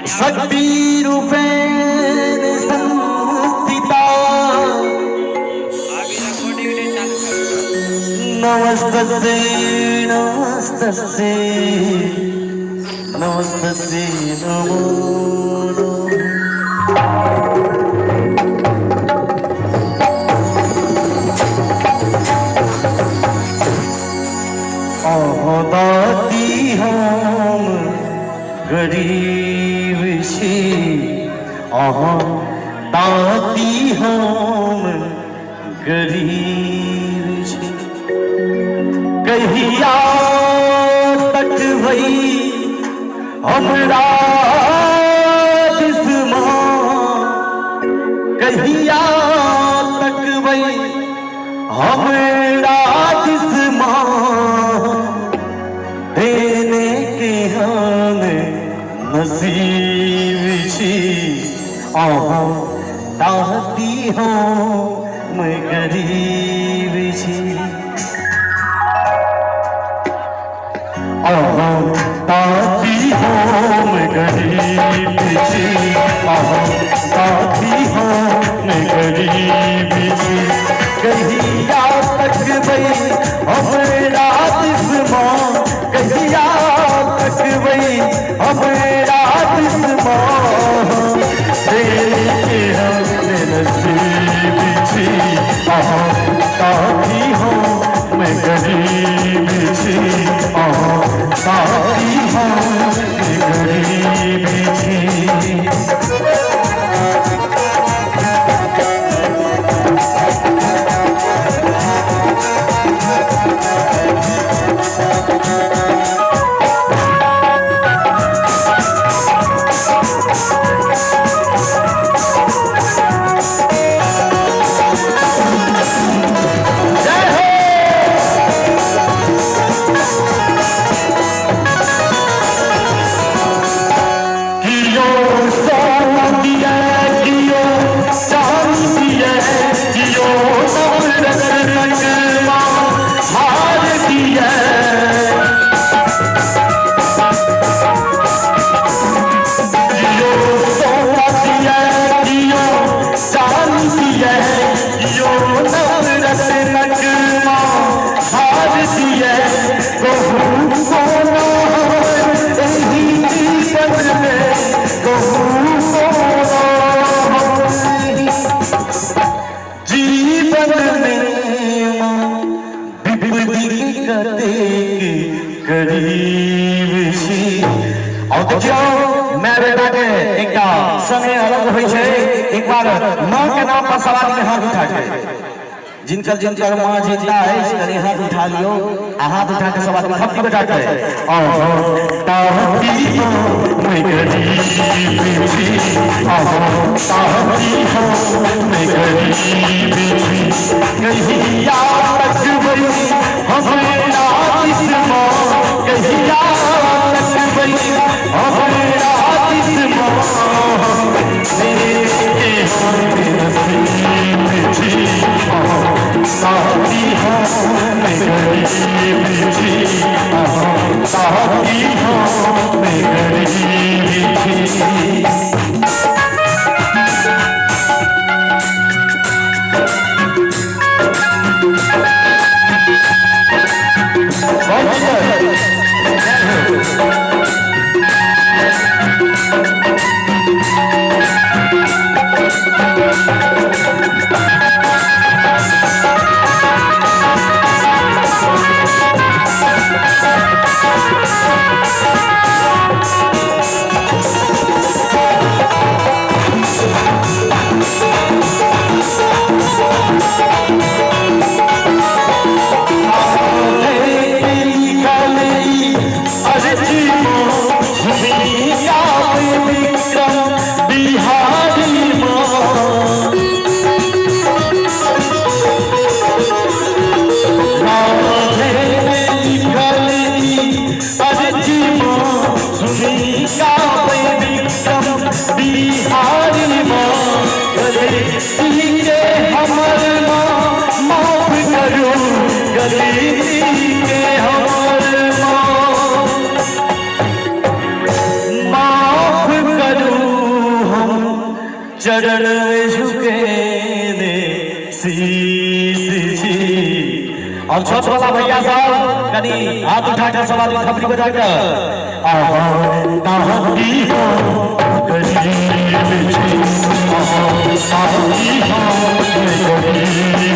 शक्ति रूपेण संस्थिता। नमस्तस्यै नमस्तस्यै नमस्तस्यै नमो नमः। अहाँ दाती हम गरीब छी, अहाँ दाती हम गरीब छी। कहिया तक भई हमरा दिसमा, कहिया तक भई हमरा दिसमा, देने केहन नसीब छी। अहाँ दाती हम गरीब छी, अहाँ ताती हम गरीब छी, अहाँ ताती हम गरीब छी। कहिया तकबै हमरा दिसमा, कहिया तकबै हमरा दिसमा, तेरे हम नसीब छी। अहाँ ताती हम गरीब छी, अहाँ ताती हम गरीब छी। जय हो। कियो सोना दिया, कियो चांदी दिया, कियो नवरत्न हार दिया, कियो सोना दिया, कियो चांदी दिया, कियो नवरत्न हार दिया। कहू कोना एहि जीवन में, कहू कोना जीवन में माँ विपत्ति कतेक करीब छी। और देखियौ, माय बेटा के एकटा समय अलग होइ छै। एक बार माँ के नाम पर सब आदमी हाथ उठा के, जिनकर जिनकर माँ जिंदा अछि, कनि हाथ उठा लियौ आ हाथ उठा के सब आदमी थपकी बजा के, अहाँ ताती हम गरीब छी, अहाँ ताती हम गरीब छी। कहिया तकबै हमरा दिसमा, कहिया तकबै हमरा दिसमा, मेरे हम नसीब छी। अहाँ ताती हम गरीब छी, अहाँ ताती हम गरीब छी। बहुत सुंदर। चरण में झुकेने शीश छी। और छठ वाला भैया साहब, कनी हाथ उठा कर सब आदमी थपड़ी बजा कर। अहाँ ताही हम गरीब छी, अहाँ ताही हम गरीब।